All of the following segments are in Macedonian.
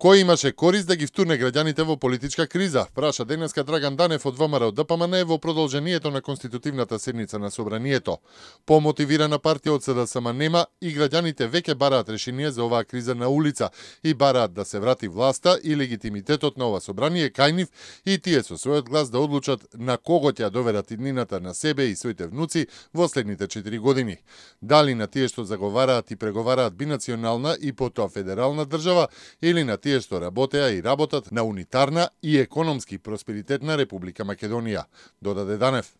Кој имаше корист да ги втурне граѓаните во политичка криза? Праша денеска Драган Данев од ВМРО ДПМН во продолжението на конститутивната седница на Собранието. По мотивирана партија од СДСМ нема и граѓаните веќе бараат решение за оваа криза на улица и бараат да се врати власта и легитимитетот на ова собрание кај нив и тие со својот глас да одлучат на кого ќе доверат иднината на себе и своите внуци во следните 4 години. Дали на тие што заговараат и преговараат бинационална и потоа федерална држава или на тие што работеа и работат на унитарна и економски просперитетна Република Македонија, додаде Данев.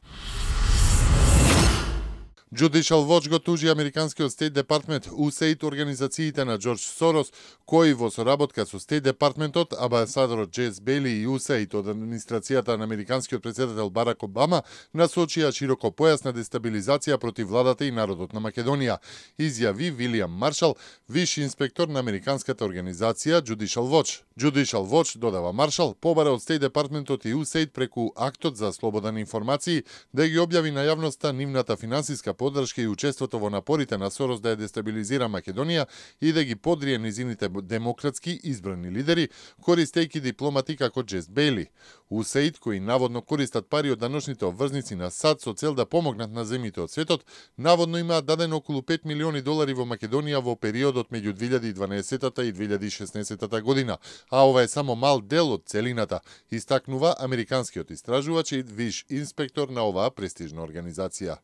Judicial Watch го тужи американскиот Стейт Департмент USAID организациите на Џорџ Сорос, кои во соработка со Стейт Департментот, амбасадорот Джейс Бейли и USAID од администрацијата на американскиот претседател Барак Обама насочија широкопојасна дестабилизација против владата и народот на Македонија, изјави Вилијам Маршал, виш инспектор на американската организација Judicial Watch. Judicial Watch, додава Маршал, побара од Стейт Департментот и USAID преку актот за слободен информации да ги објави на јавноста нивната финансиска поддршка и учеството во напорите на Сорос да ја дестабилизира Македонија и да ги подрие низините демократски избрани лидери, користејќи дипломати како Джейс Бейли. USAID, кои наводно користат пари од даночните обврзници на САД со цел да помогнат на земјите од светот, наводно имаат дадено околу $5 милиони во Македонија во периодот меѓу 2012 и 2016 година, а ова е само мал дел од целината, истакнува американскиот истражувач и виш инспектор на оваа престижна организација.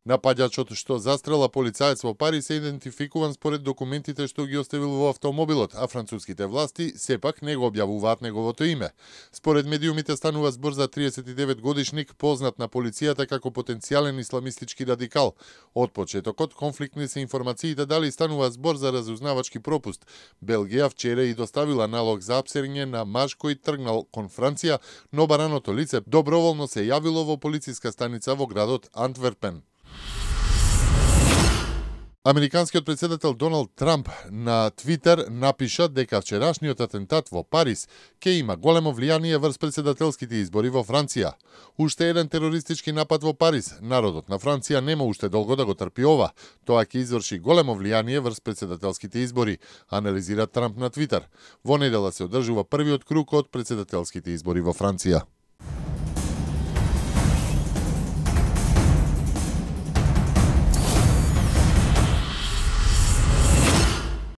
Напаѓачот што застрела полицаец во Париз е идентификуван според документите што ги оставил во автомобилот, а француските власти сепак не го објавуваат неговото име. Според медиумите станува збор за 39 годишник познат на полицијата како потенцијален исламистички радикал. Од почетокот конфликтни се информациите дали станува збор за разузнавачки пропуст. Белгија вчера и доставила налог за апсење на маж кој тргнал кон Франција, но бараното лице доброволно се јавило во полициска станица во градот Антверпен. Американскиот претседател Доналд Трамп на Твитер напиша дека вчерашниот атентат во Париз ќе има големо влијание врз претседателските избори во Франција. Уште еден терористички напад во Париз, народот на Франција нема уште долго да го трпи ова. Тоа ќе изврши големо влијание врз претседателските избори, анализира Трамп на Твитер. Во недела се одржува првиот круг од претседателските избори во Франција.